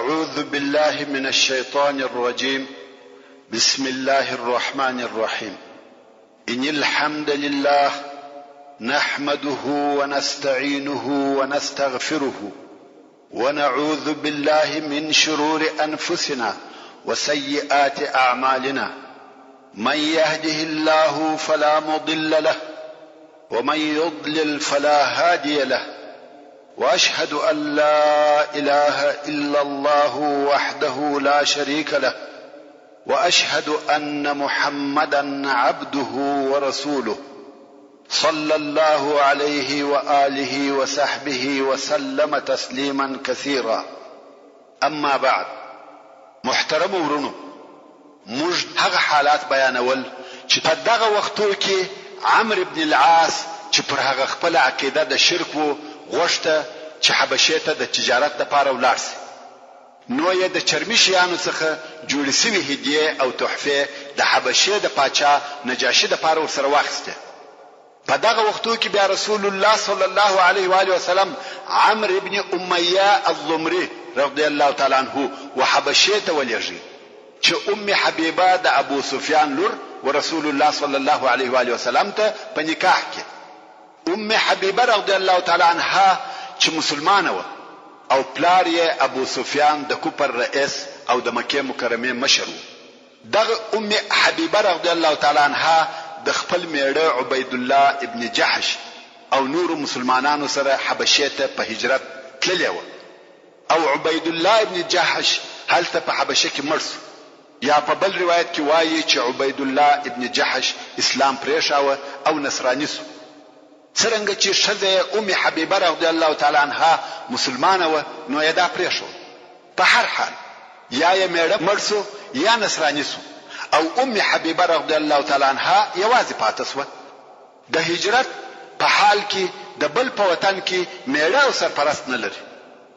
أعوذ بالله من الشيطان الرجيم بسم الله الرحمن الرحيم إن الحمد لله نحمده ونستعينه ونستغفره ونعوذ بالله من شرور أنفسنا وسيئات أعمالنا من يهده الله فلا مضل له ومن يضلل فلا هادي له واشهد ان لا اله الا الله وحده لا شريك له واشهد ان محمدا عبده ورسوله صلى الله عليه واله وصحبه وسلم تسليما كثيرا اما بعد محترم ورونو موږ هغه حالات بیانول چې په دغه وختو کې عمرو بن العاص چې پر هغه خپله عقیده د شرک وو غوښته چې حبشې ته د تجارت لپاره ولاړ شي نو یې د چرمي شیانو څخه جوړې شوې هدیې او تحفې د حبشې د پاچا نجاشي لپاره ورسره واخیستې. په دغه وختو کې بیا رسول الله صلی الله علیه و آله وسلم عمرو ابن امیه الضمري رضی الله تعالی عنه و حبشې ته ولېږی چې ام حبیبه د ابو سفیان لور و رسول الله صلی الله علیه و آله وسلم ته په نکاح کې. ام حبیبه رضی الله تعالی عنها چې مسلمانه وه او پلار یې ابو سفیان د کفر رئیس او د مکې مکرمې مشر وو دغه ام حبیبه رضی الله تعالی عنها د خپل مېړه عبیدالله ابن جحش او نورو مسلمانانو سره حبشې ته په هجرت تللې وه او عبیدالله ابن جحش هلته په حبشه کې مړ شو یا په بل روایت کې وايي چې عبیدالله ابن جحش اسلام پرېښاوه او نصراني شو. څرنګه چې ښځه یې ام حبیبه رضی الله تعالی عنها مسلمانه وه نو یې دا پرېښوده. په هر حال یا یې مېړه مړ شو یا نصراني شو او ام حبیبه رضی الله تعالی عنها یوازې پاته شوه. د هجرت په حال کې د بل په وطن کې مېړه او سرپرست نه لري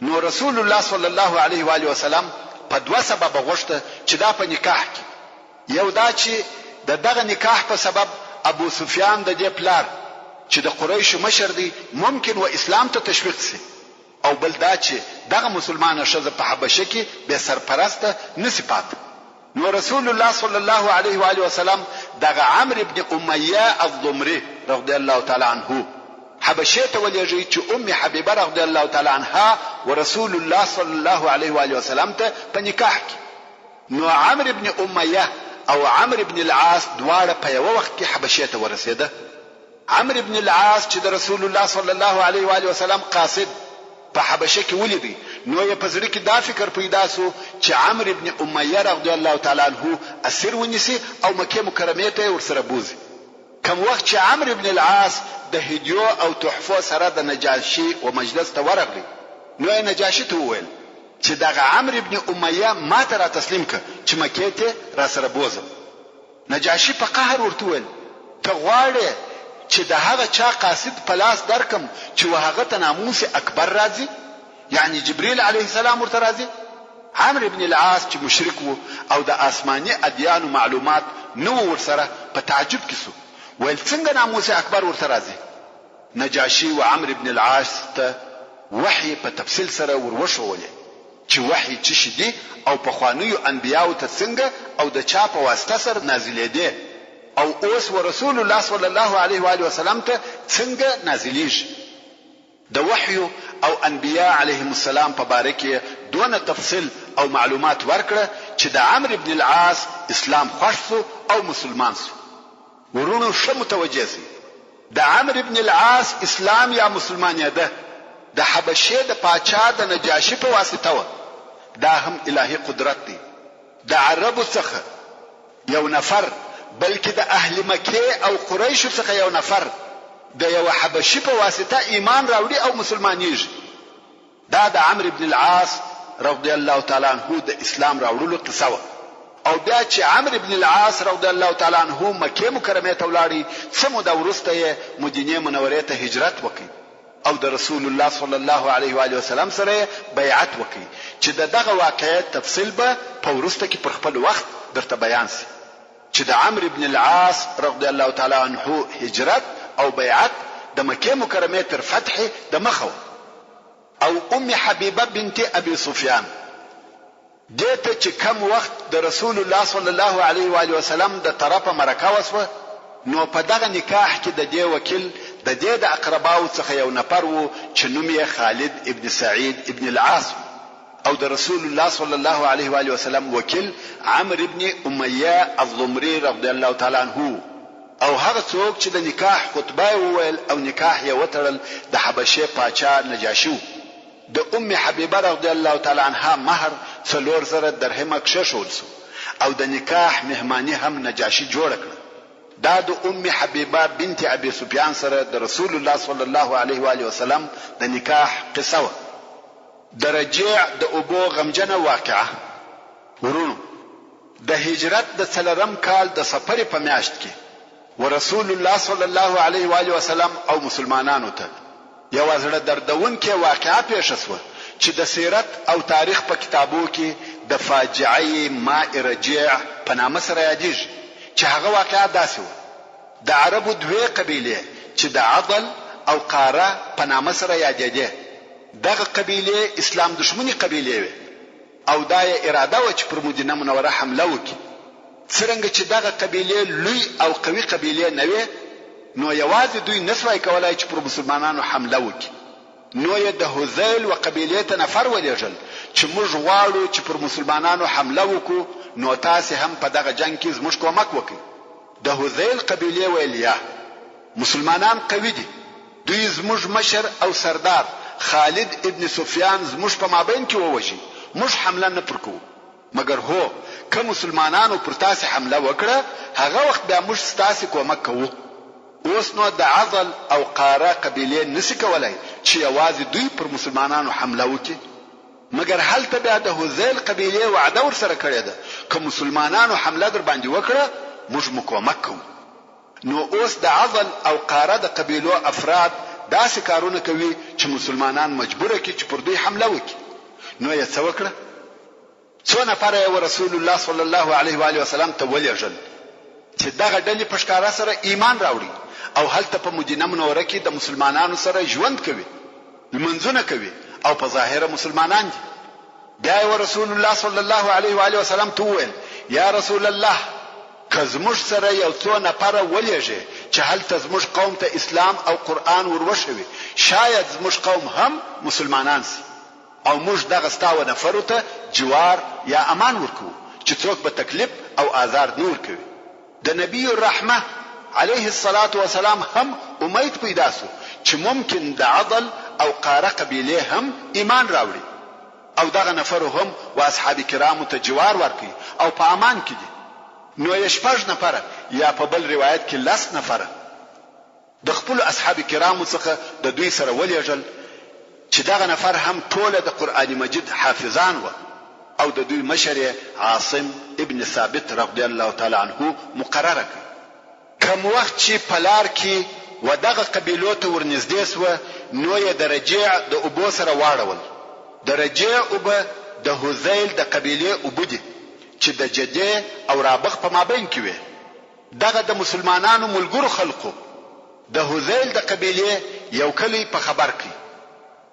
نو رسول الله صلی الله علیه و آله وسلم په دوه سببه غوښته چې دا په نکاح کې یو دا چې د دغه نکاح په سبب ابو سفیان د دې پلار چې د قریشو مشر دی ممکن و اسلام ته تشویق شي او بل دا چې دغه مسلمانه ښځه په حبشه کې بې سرپرسته نه شي پاته نو رسول الله صلی الله علیه و آله وسلم دغه عمرو بن امیه الضمري رضی الله تعالی عنه حبشې ته ولېږی چې ام حبیبه رضی الله تعالی عنها ورسول الله صلی الله علیه و آله وسلم ته په نکاح کې نو عمرو بن امیه او عمرو بن العاص دواړه په یوه وخت کې حبشې ته ورسېده. عمرو بن العاص چې د رسول الله صلی الله علیه و آله وسلم قاصد په حبشه کې ولیدی نو یې په زړه کې دا فکر پیدا شو چې عمرو بن امیه رضی الله تعالی عنه اسیر ونیسي او مکې مکرمې ته یې ورسره بوځي. کوم وخت چې عمرو بن العاص د هدیو او تحفو سره د نجاشي و مجلس ته ورغلی نو یې نجاشي ته وویل چې دغه عمرو بن امیه ماته را تسلیم که چې مکې ته راسره بوځم. نجاشي په قهر ورته وویل، ته غواړې چې د هغه چا قاصد په لاس درکړم چې و هغه ته ناموس اکبر راځي؟ یعنې جبریل علیه السلام ورته راځي؟ عمرو بن العاص چې مشرک وو او د آسماني ادیانو معلومات نه وو ورسره په تعجب کې شو، ویل څنګه ناموس اکبر ورته راځي؟ نجاشي و عمرو بن العاص ته وحې په تفصیل سره ور وښوولې چې وحې څه شي دي او پخوانیو انبیاوو ته څنګه او د چا په واسطه سره نازلېدې او اوس و رسول الله صلی الله علیه و آله وسلم ته څنګه نازلېږي. د وحیو او انبیاء علیهم السلام په باره کې یې دونه تفصیل او معلومات ورکړه چې د عمرو بن العاص اسلام خوښ شو او مسلمان شو. وروڼو ښه متوجه شئ! د عمرو بن العاص اسلام یا مسلمانېده د حبشې د پاچا د نجاشي په واسطه وه، دا هم الهي قدرت دی، د عربو څخه یو نفر بلکې د اهل مکې او قریشو څخه یو نفر د یوه حبشي په واسطه ایمان راوړي او مسلمانېږي. دا د عمرو بن العاص رضی الله تعالی عنه د اسلام راوړلو قصه وه او بیا چې عمرو بن العاص رضی الله تعالی عنه مکې مکرمې ته ولاړی څه موده وروسته یې مدینې منورې ته هجرت وکړ او د رسول الله صلی الله علیه و آله وسلم سره یې بیعت وکړ چې د دغه واقعې تفصیل به په وروسته کې پر خپل وخت درته بیان شي چې د عمرو بن العاص رضی الله تعالی عنه هجرت او بیعت د مکې مکرمې تر فتحې د مخه و. او ام حبیبه بنت ابي سفیان. دې ته چې کوم وخت د رسول الله صلی الله علیه و آله وسلم د طرفه مرکه وشوه نو په دغه نکاح کې د دې وکیل د دې د اقرباوو څخه یو نفر وو چې نوم یې خالد ابن سعید ابن العاص وو او د رسول الله صلی الله علیه و آله وسلم وکیل عمرو ابن امیه الضمري رضی الله تعالی عنه وو او هغه څوک چې د نکاح خطبه یې وویل او نکاح یې وتړل د حبشې پاچا نجاشي وو. د ام حبیبه رضی الله تعالی عنها مهر 4000 درهمه کښېښول شو او د نکاح مهماني هم نجاشي جوړه کړه. دا د ام حبیبه بنت ابي سفیان سره د رسول الله صلی الله علیه وآله وسلم د نکاح قصه وه. د رجیع د اوبو غمجنه واقعه. وروڼو! د هجرت د څلورم کال د صفر په میاشت کې ورسول الله صلی الله علیه وآله وسلم او مسلمانانو ته یوه زړه دردونکې واقعه پېښه شوه چې د سیرت او تاریخ په کتابو کې د فاجعه ماء رجیع په نامه سره یادیږي چې هغه واقعه داسې وه، د عربو دوې قبیلې چې د عضل او قاره په نامه سره یادېدې، دغه قبیلې اسلام دښمنې قبیلې وې او دا یې اراده وه چې پر مدینه منوره حمله وکړي. څرنګه چې دغه قبیلې لوی او قوي قبیلې نه وې، نو یوازې دوی نه شوای کولای چې پر مسلمانانو حمله وکړي، نو یې د هذیل و قبیلې ته نفر ولېږل چې موږ غواړو چې پر مسلمانانو حمله وکړو، نو تاسې هم په دغه جنګ کې زموږ کومک وکړئ. د هذیل قبیلې ویل، یا! مسلمانان قوي دي، دوی زموږ مشر او سردار خالد ابن سفیان زموږ په مابین کې ووژي، موږ حمله نه پر کوو. مګر هو، که مسلمانانو پر تاسې حمله وکړه، هغه وخت بیا موږ ستاسې کومک کوو. اوس نو د عضل او قاره قبیلې نه شي کولای چې یوازې دوی پر مسلمانانو حمله وکړي. مګر هلته بیا د هذیل قبیلې وعده ورسره کړې ده، که مسلمانانو حمله درباندې وکړه، موږ مو کومک کوو. نو اوس د عضل او قاره د قبیلو افراد داسې کارونه کوي چې مسلمانان مجبور کړي چې پر دوی حمله وکړي. نو یې څه وکړه؟ څو نفره یې ورسول الله صلی الله علیه و آله وسلم ته ولېږل چې دغه ډلې په ښکاره سره ایمان راوړي او هلته په مدینه منوره کې د مسلمانانو سره ژوند کوي، لمونځونه کوي او په ظاهره مسلمانان دي. بیا یې ورسول الله صلی الله علیه و آله وسلم ته وویل، یا رسول الله! که زموږ سره یو څو نفره ولېږې چې هلته زموږ قوم ته اسلام او قرآن ور وښوي، شاید زموږ قوم هم مسلمانان شي. او موږ دغه ستا و نفرو ته جوار یا امان ورکوو چې څوک به تکلیف او آزار نه ورکوي. د نبی الرحمة علیه الصلوة والسلام هم امید پیدا شو چې ممکن د عضل او قاره قبیلې هم ایمان راوړي او دغه نفرو هم و اصحاب کرامو ته جوار ورکړ او په امان کې دي نو یې شپږ نفره یا په بل روایت کې لس نفره د خپلو اصحاب کرامو څخه د دوی سره ولېږل چې دغه نفر هم ټوله د قرآن مجید حافظان وه او د دوی مشر یې عاصم ابن ثابت رضی الله تعالی عنه مقرره کړ. کوم وخت چې په لار کې و دغه قبیلو ته ورنږدې شوه نو یې د رجیع د اوبو سره واړول، د رجیع اوبه د هذیل د قبیلې اوبه دي چې د جدې او رابغ په مابین کې وې. دغه د مسلمانانو ملګرو خلقو د هذیل د قبیلې یو کلی په خبر کړ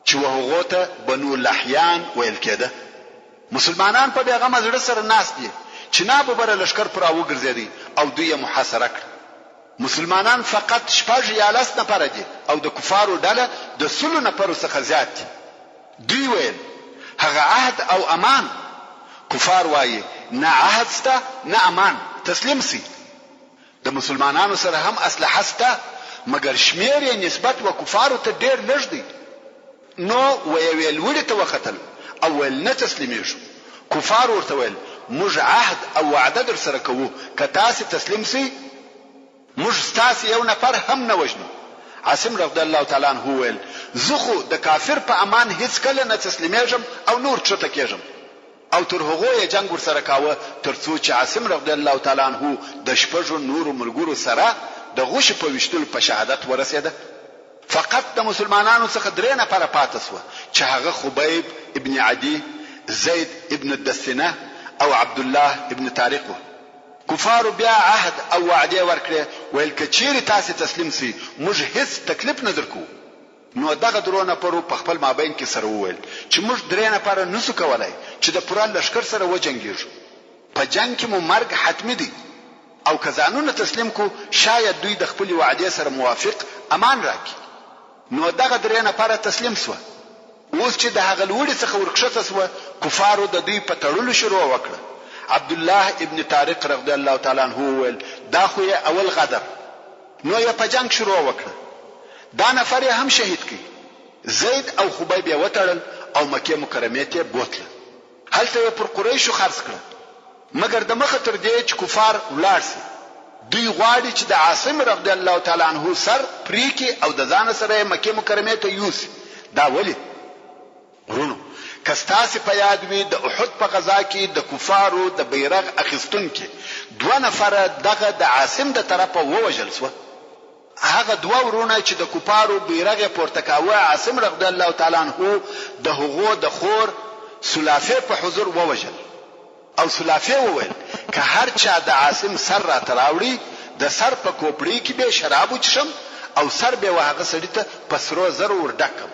چې و هغو ته بنو لحیان ویل کېده. مسلمانان په بېغمه زړه سره ناست دي چې ناببره لښکر پر راوګرځېدی او دوی یې محاصره کړ. مسلمانان فقط شپږ یا لس نفره دي او د کفارو ډله د سلو نفرو څخه زیات دي. دوی ویل، هغه عهد او امان؟ کفار وايي، نه عهد شته نه امان، تسلیم شئ. د مسلمانانو سره هم اسلحه شته، مګر شمېر یې نسبت و کفارو ته ډېر لږ دی. نو و یوې لوړې ته وختل او ویل، نه تسلیمېږو. کفارو ورته ویل، موږ عهد او وعده درسره کوو، که تاسې تسلیم شئ، موږ ستاسې یو نفر هم نه وژنو. عاصم رضی الله تعالی عنه وویل، زه خو د کافر په امان هیڅکله نه تسلیمېږم او نه ورکښته کېږم. او تر هغو یې جنګ ورسره کاوه تر څو چې عاصم رضی الله تعالی عنه د شپږو نورو ملګرو سره د غشي په ویشتلو په شهادت ورسېده. فقط د مسلمانانو څخه درې نفره پاته شوه چې هغه خبیب ابن عدي، زید ابن الدثنه او عبدالله ابن طارق وه. کفارو بیا عهد او وعدې ورکړې، ویل که چیرې تاسې تسلیم شئ موږ هیڅ تکلیف نه درکوو. نو دغه درو نفرو په خپل مابین کې سره وویل چې موږ درې نفره نه شو کولای چې د پوره لښکر سره وجنګیږو، په جنګ کې مو مرګ حتمي دی او که ځانونه تسلیم کړو شاید دوی د خپلې وعدې سره موافق امان راکړي. نو دغه درې نفره تسلیم شوه. اوس چې د هغه لوړې څخه ورکښته شوه، کفارو د دوی په تړلو شروع وکړه. عبدالله ابن طارق رضی الله تعالی عنه وویل، دا خو یې اول غدر. نو یې په جنګ شروع وکړه. دا نفر یې هم شهید کړ. زید او خبیب یې وتړل او مکې مکرمې ته یې بوتله. هلته یې پر قریشو خرڅ کړه. مګر د مخه تر دې چې کفار ولاړ شي. دوی غواړي چې د عاصم رضی الله تعالی عنه سر پرې کړي او د ځانه سره یې مکې مکرمې ته یوسي. دا ولې؟ وروڼو! که ستاسې په یاد وي د احد په غزا کې د کفارو د بیرغ اخیستونکي دوه نفره دغه د عاصم د طرفه ووژل شوه. هغه دوه وروڼه چې د کفارو بیرغ یې پورته کاوه عاصم رضی الله تعالی عنه د هغو د خور سلافې په حضور ووژل او سلافې وویل که هر چا د عاصم سر راته راوړي د سر په کوپړۍ کې به شراب وچښم او سر به وهغه سړي ته په سرو زرو ور ډک کړم.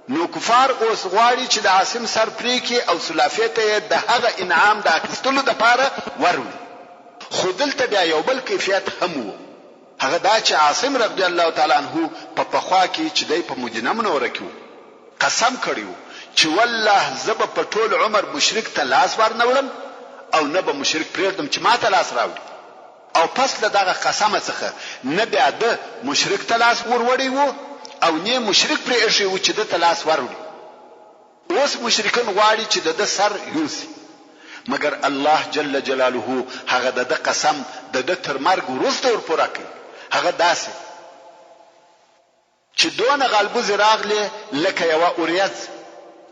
نو کفار اوس غواړي چې د عاصم سر پرې کړي او سلافې ته یې د هغه انعام د اخیستلو لپاره وروړي. خو دلته بیا یو بل کیفیت هم وو، هغه دا چې عاصم رضی الله تعالی عنه په پخوا کې چې دی په مدینه منوره کې وو، قسم کړی وو چې والله زه به په ټول عمر مشرک ته لاس ورنه وړم او نه به مشرک پرېږدم چې ماته لاس راوړي. او پس له دغه قسمه څخه نه بیا ده مشرک ته لاس ور وړی وو او نۀ مشرک پرې ایښی وو چې ده ته لاس وروړي. اوس مشرکن غواړي چې د ده سر یوسي مګر الله جل جلاله هغه د ده قسم د ده تر مرګ وروسته ور پوره کړ، هغه داسې. چې دونه غالبوزې راغلې لکه یوه اوریځ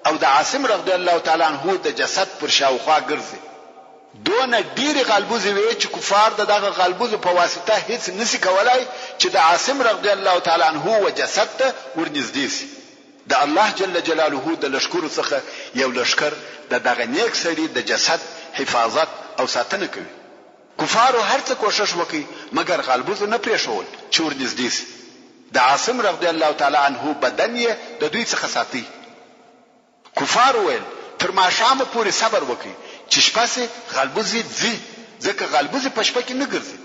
او د عاصم رضی الله تعالی عنه د جسد پر شاوخوا ګرځي. دونه ډېرې غالبوزې وې چې کفار د دغه غالبوزو په واسطه هیڅ نشي کولای چې د عاصم رضی الله تعالی عنه و جسد ته ورنږدې شي. د الله جل جلاله د لښکرو څخه یو لښکر د دغه نیک سړي د جسد حفاظت او ساتنه کوي. کفارو هر څه کوښښ وکړ مګر غالبوزو نه پرېښول چې ورنږدې شي. د عاصم رضی الله تعالی عنه بدن یې د دوی څخه ساتی. کفارو ویل، تر ماښامه پورې صبر وکړئ چې شپه شي غالبوزي ځي، ځکه غالبوزي په شپه کې نه ګرځي.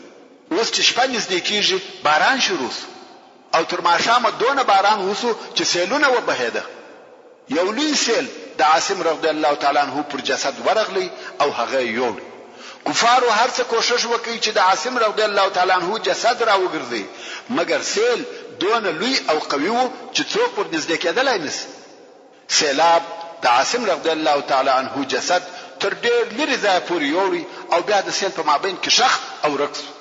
اوس چې شپه نږدې کېږي باران شروع شو او تر ماښامه دونه باران وشو چې سېلونه وبهېده. یو لوی سېل د عاصم رضی الله تعالی عنه پر جسد ورغلی او هغه یې یوړ. کفارو هر څه کوښښ وکړ چې د عاصم رضی الله تعالی عنه جسد راوګرځوي، مګر سېل دونه لوی او قوي وو چې څوک ورنږدې کېدلای نه شي. سېلاب د عاصم رضی الله تعالی عنه جسد تر ډېر لرې ځایه پورې یوړ او بیا د سېل په مابین کې ښخ او ورک شو.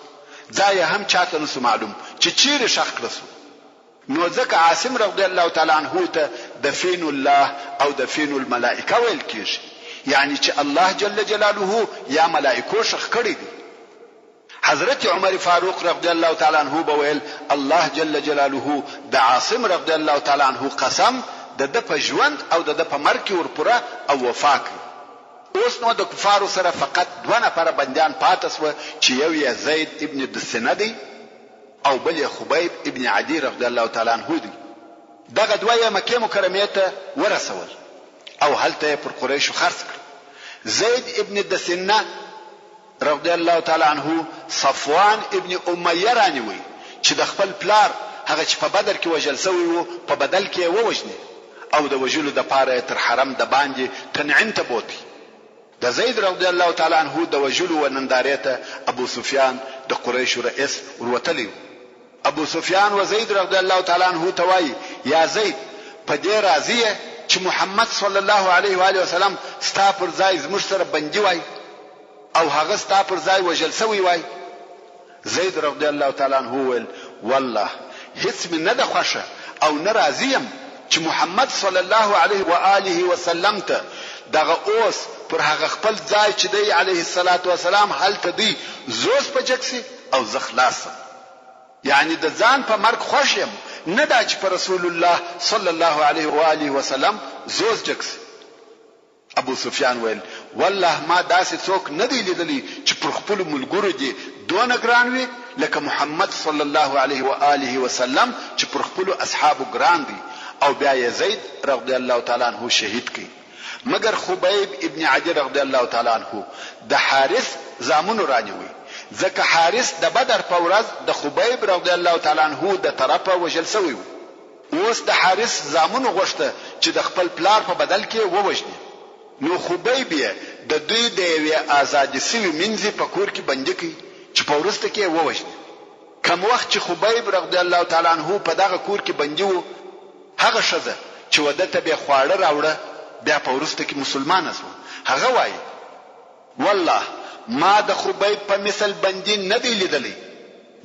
ځای یې هم چاته نه شو معلوم چې چېرې ښخ کړه شو. نو ځکه عاصم رضی الله تعالی عنه ته دفین الله او دفین الملائکه ویل کیږي یعنی چې الله جل جلاله یا ملائکو ښخ کړی دی. حضرت عمر فاروق رضی الله تعالی عنه به ویل الله جل جلاله د عاصم رضی الله تعالی عنه قسم د ده په ژوند او د ده په مرګ کې ور پوره او وفا کړ. اوس نو د کفارو سره فقط دوه نفره بندیان پاته شوه چې یو یې زید ابن دسنه دی او بل یې خبیب ابن عدی رضی الله تعالی عنه دی. دغه دوه یې مکې مکرمې ته ورسول او هلته یې پر قریشو خرڅ کړ. زید ابن دسنه رضی الله تعالی عنه صفوان ابن امیه رانیوی چې د خپل پلار هغه چې په بدر کې وژل شوی وو په بدل کې یې ووژني او د وژلو دپاره یې تر حرم دباندې تنعیم ته بوتی. د زید رضی الله تعالی عنه د وژلو و نندارې ته ابو سفیان د قریشو رئیس وروتلی وو. ابو سفیان و زید رضی الله تعالی عنه ته وایي، یا زید! په دې راضي یې چې محمد صلی الله علیه و آله وسلم ستا پر ځای زموږ سره بندي وای او هغه ستا پر ځای وژل شوی وای؟ زید رضی الله تعالی عنه وویل، والله هیڅ مې نه ده خوښه او نه راضي یم چې محمد صلی الله علیه و آله وسلم ته دغه اوس پر هغه خپل ځای چې دی علیه الصلوة والسلام هلته دی زوز په جګ شي او زه خلاص شم. یعنې د ځان په مرګ خوښ یم نه دا چې په رسول الله صلی الله علیه و آله وسلم زوز جګ شي. ابو سفیان ویل، والله ما داسې څوک نه دی لیدلی چې پر خپلو ملګرو دې دونه ګران وي لکه محمد صلی الله علیه و آله وسلم چې پر خپلو اصحابو ګران دی او بیا یې زید رضی الله تعالی عنه شهید کړ. مګر خبیب ابن عدی رضی الله تعالی عنه د حارث زامنو رانیوی، ځکه حارث د بدر په ورځ د خبیب رضی الله تعالی عنه د طرفه وژل شوی وو. اوس د حارث زامنو غوښته چې د خپل پلار په بدل کې یې ووژني، نو خبیب یې د دوی د یوې آزادې شوې مینځې په کور کې بندي کړ چې په وروسته کې یې ووژني. کوم وخت چې خبیب رضی الله تعالی عنه په دغه کور کې بندي وو، هغه ښځه چې و ده ته بې خواړه راوړه بیا په وروسته کې مسلمانه شوه، هغه وايي، والله ما د خبیب په مثل بندي نه دی لیدلی،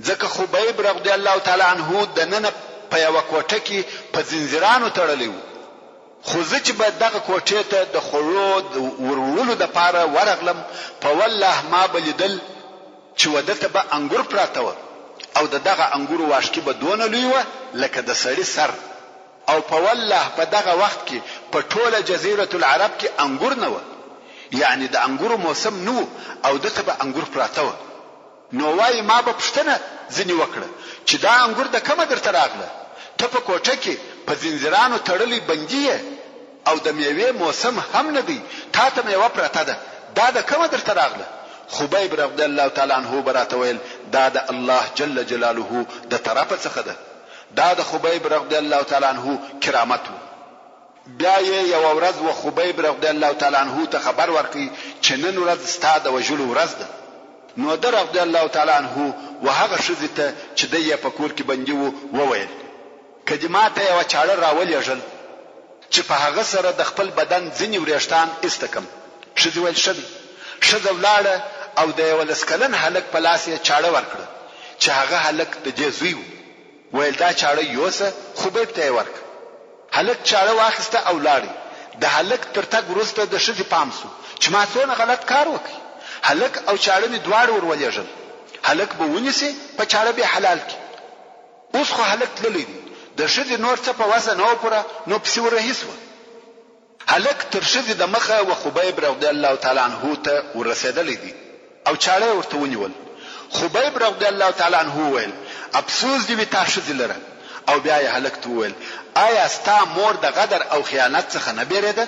ځکه خبیب رضی الله تعالی عنه دننه په یوه کوټه کې په ځنځیرانو تړلی وو، خو زه چې به دغه کوټې ته د خوړو د ور وړلو لپاره ورغلم، په والله ما به لیدل چې و ده ته به انګور پراته وه او د دغه انګورو واښکي به دونه لوی وه لکه د سړي سر او په والله په دغه وخت کې په ټوله جزیرة العرب کې انګور نه وه یعنې د انګورو موسم نه وو او ده ته به انګور پراته وه. نو وايي ما به پوښتنه ځنې وکړه چې دا انګور د کومه درته راغله؟ ته په کوټه کې په ځنځیرانو تړلی بندي یې او د مېوې موسم هم نه دی، تاته مېوه پرته ده، دا د کومه درته راغله؟ خبیب رضی الله تعالی عنه به راته ویل دا د الله جل جلاله د طرفه څخه ده. دا د خبیب رضی الله تعالی عنه کرامت وو. بیا یې یوه ورځ و خبیب رضی الله تعالی عنه ته خبر ورکړ چې نن ورځ ستا د وژلو ورځ ده. نو ده رضی الله تعالی عنه و هغه ښځې ته چې دی یې په کور کې بندي وو وویل، که دې ماته یوه چاړه راولېږل چې په هغه سره د خپل بدن ځینې ورېښتان ایسته کړم. ښځې ویل، ښه دی. ښځه ولاړه او د یوه لس کلن هلک په لاس یې چاړه ورکړه چې هغه هلک د دې زوی وو. ویل دا چاړه یوسه خبیب ته یې ورکړه. هلک چاړه واخیسته او لاړی. د هلک تر تګ وروسته د ښځې پام شو چې ما څونه غلط کار وکړ. هلک او چاړه مې دواړه ور ولېږل. هلک به ونیسي په چاړه به یې حلال کړي. اوس خو هلک تللی دی. د ښځې نور څه په وسه نه وه پوره نو پسې ور رهي شوه. هلک تر ښځې د مخه و خبیب رضی الله تعالی عنه ته ور رسېدلی دی او چاړه یې ورته ونیول. خبیب رضی الله تعالی عنه وویل، افسوس دې وي تا ښځې لره. او بیا یې هلک ته وویل، آیا ستا مور د غدر او خیانت څخه نه بېرېده؟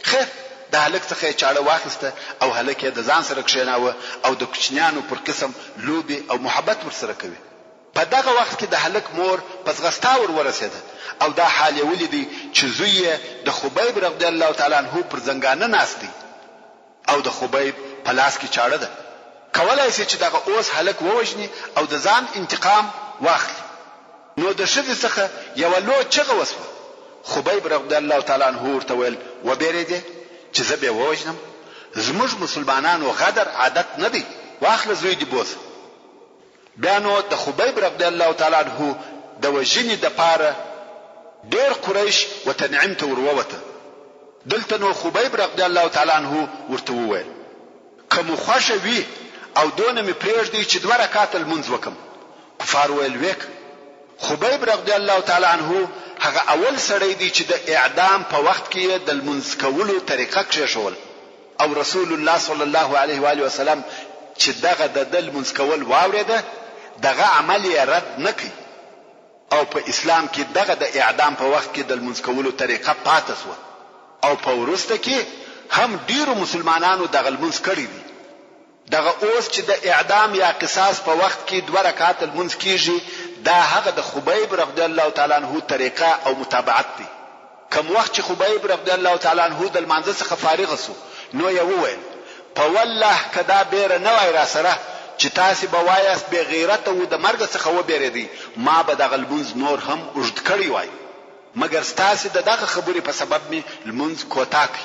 خیر، د هلک څخه یې چاړه واخیسته او هلک یې د ځان سره کښېناوه او د کوچنیانو پر قسم لوبې او محبت ورسره کوي. په دغه وخت کې د هلک مور په ځغستا ور ورسېده او دا حال یې ولیدی چې زوی یې د خبیب رضی الله تعالی عنه پر زنګانه ناست دی او د خبیب په لاس کې چاړه ده، کولای شي چې دغه اوس هلک ووژني او د ځان انتقام واخلي. نو د ښځې څخه یوه لو چغه وشوه، خبیب رضی الله تعالی عنه ورته ویل، وبېرېدې چې زه بې ووژنم؟ زموږ مسلمانانو غدر عادت نه دی، واخله زوی دې بوځه. بیا نو د خبیب رضی الله تعالی عنه د وژنې دپاره ډېر قریش و تنعیم ته ور ووته، دلته نو خبیب رضی الله تعالی عنه ورته وویل، که مو خوښه وي او دونه مې پرېږدئ چې دوه رکعته لمونځ وکړم، کفارو ویل ویې که. خبیب رضی الله تعالی عنه هغه اول سړی دی چې د اعدام په وخت کې یې د لمونځ کولو طریقه کښېښول. او رسول الله صلی الله علیه وآله وسلم چې دغه د ده لمونځ کول واورېده دغه عمل یې رد نه کړ او په اسلام کې دغه د اعدام په وخت کې د لمونځ کولو طریقه پاته شوه او په وروسته کې هم ډېرو مسلمانانو دغه لمونځ کړی دی. دغه اوس چې د اعدام یا قصاص په وخت کې دوه رکعته لمونځ کیږي دا هغه د خبیب رضی الله تعالی عنه طریقه او متابعت دی. کوم وخت چې خبیب رضی الله تعالی عنه د لمانځه څخه فارغ شو نو یې وویل، په والله که دا بیره نه وای راسره چې تاسې به وایاست بې غیرته وو د مرګه څخه وبیریدی ما به دغه لمونځ نور هم اوږد کړی وای مګر ستاسې ددغه خبرې په سبب مې لمونځ کوتاه کړ.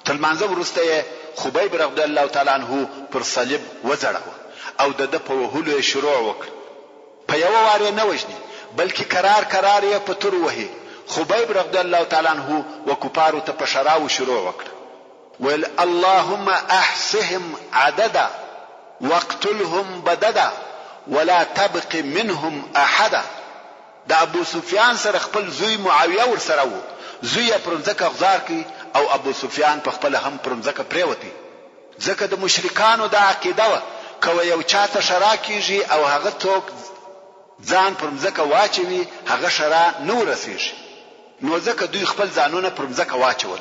تر لمانځه وروسته یې خبیب رضی الله تعالی عنه پر صلیب وځړاوه او د ده په وهلو یې شروع وکړه. په یوه وار یې نه وژني، بلکې کرار کرار یې په تورو وهي. خبیب رضی الله تعالی عنه و کفارو ته په ښراوو شروع وکړه، ویل، اللهم احصهم عددا واقتلهم بددا ولا تبق منهم احدا. د ابوسفیان سره خپل زوی معاویه ورسره وو، زوی یې پر مځکه غزار کړ او ابوسفیان په خپله هم پر مځکه پرېوتی، ځکه د مشرکانو دا عقیده وه که و یو چا ته ښرا کیږي او هغه څوک ځان پر مځکه واچوي هغه ښرا نه ورسیږي. نو ځکه دوی خپل ځانونه پر مځکه واچول.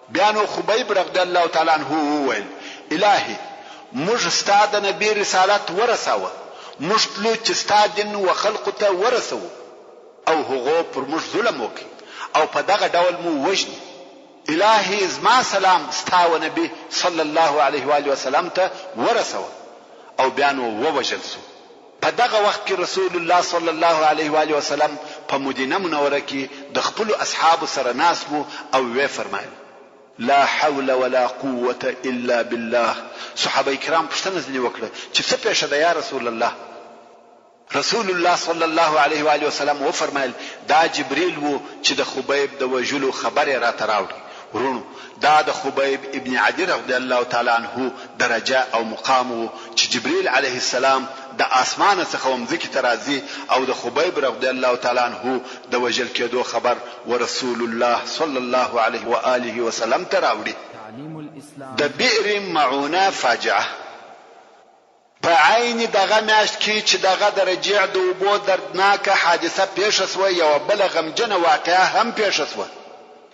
بیا نو خبیب رضی الله تعالی عنه وویل، الهي! موږ ستا د نبي رسالت ورساوه، موږ تلو چې ستا دین و خلقو ته ورسوو او هغو پر موږ ظلم وکړ او په دغه ډول مو وژني. الهي! زما سلام ستا و نبي صلی الله علیه وآله وسلم ته ورسوه. او بیا نو ووژل شو. په دغه وخت کې رسول الله صلی الله علیه وآله وسلم په مدینه منوره کې د خپلو اصحابو سره ناست وو او ویې فرمایل، لا حول ولا قوة الا بالله، صحابه کرام پوښتنه ځنې وکړه چې څه پېښه ده یا رسول الله؟ رسول الله صلی الله علیه وآله وسلم وفرمایل، دا جبریل وو چې د خبیب د وژلو خبر یې راته راوړی. وروڼو! دا د خبیب ابن عدی رضی الله تعالی عنه درجه او مقام وو چې جبریل علیه السلام د آسمانه څخه و مځکې ته راځي او د خبیب رضی الله تعالی عنه د وژل کیدو خبر ورسول الله صلی الله علیه وآله وسلم ته راوړي. د بئر معونه فاجعه. په عین دغه میاشت کې چې دغه د رجیع د اوبو دردناکه حادثه پېښه شوه یوه بله غمجنه واقعه هم پېښه شوه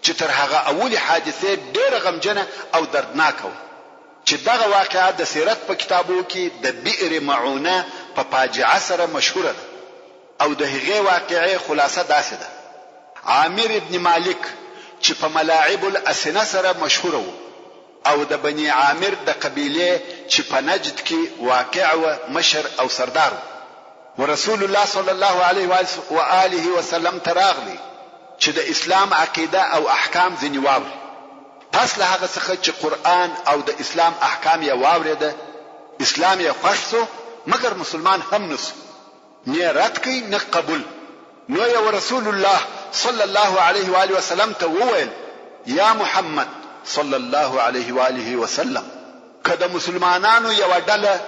چې تر هغه اولې حادثې ډېره غمجنه او دردناکه وه چې دغه واقعه د سیرت په کتابو کې د بئر معونه په فاجعه سره مشهوره ده او د هغې واقعې خلاصه داسې ده، عامر ابن مالک چې په ملاعب الاسنه سره مشهوره وو او د بني عامر د قبیلې چې په نجد کې واقع وه مشر او سردار وو ورسول الله صلی الله علیه و آله وسلم ته راغلی چې د اسلام عقیده او احکام ځینې واوري. پس له هغه څخه چې قرآن او د اسلام احکام یې واورېده اسلام یې خوښ شو مګر مسلمان هم نه شو. نۀ رد کړ نۀ قبول، نو يې ورسول الله صلی الله علیه وآله وسلم ته وويل، يا محمد صلی الله علیه وآله وسلم! که د مسلمانانو يوه ډله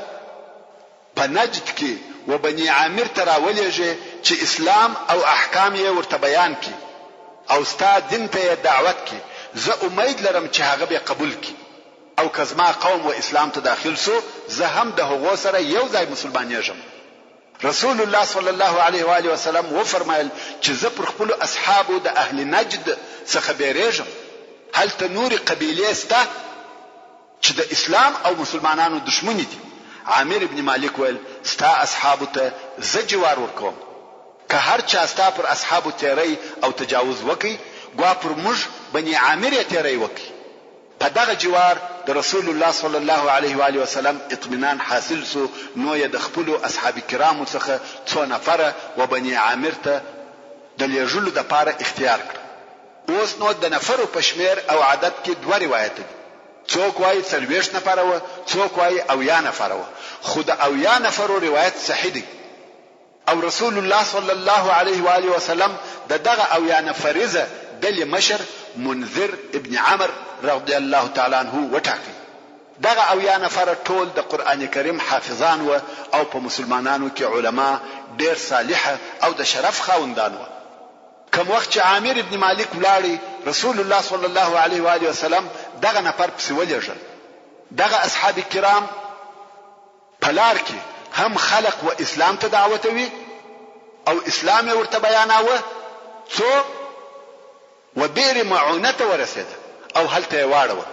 په نجد کې و بني عامر ته راولېږې چې اسلام او احکام يې ورته بيان کړي او ستا دين ته يې دعوت کړي، زه اميد لرم چې هغه بۀ قبول کړي او که زما قوم و اسلام ته داخل شو زه هم د هغو سره يو ځای مسلمانېږم. رسول الله صلی الله علیه و آله وسلم وفرمایل چې زه پر خپلو اصحابو د اهل نجد څخه بیریږم، هلته نورې قبیلې شته چې د اسلام او مسلمانانو دښمنې دي. عامر ابن مالک ویل، ستا اصحابو ته زه جوار ورکوم، که هر چا ستا پر اصحابو تیری او تجاوز وکړ، ګوا پر موږ بني عامر یې تیری وکړ. په دغه جوار د رسول الله صلی الله علیه وآله وسلم اطمینان حاصل شو، نو یې د خپلو اصحاب کرامو څخه څو نفره و بني عامر ته د لېږلو دپاره اختیار کړه. اوس نو د نفرو په شمېر او عدد کې دوه روایته دي، څوک وایي 40 نفره وه، څوک وایي 70 نفره وه، خو د 70 نفرو روایت صحیح دی. او رسول الله صلی الله علیه و آله وسلم د دغه 70 نفریزه ډلې مشر منذر ابن عمرو رضی الله تعالی عنه وټاکئ. دغه 70 نفره ټول د قرآن کریم حافظان وه او په مسلمانانو کې علما، ډېر صالح او د شرف خاوندان وه. کوم وخت چې عامر ابن مالک ولاړی رسول الله صلی الله علیه و آله وسلم دغه نفر پسې ولېږل. دغه اصحاب کرام. په لار کې هم خلق و اسلام ته دعوتوي او اسلام یې ورته بیاناوه څو و بئر معونه ته ورسېده او هلته یې واړول.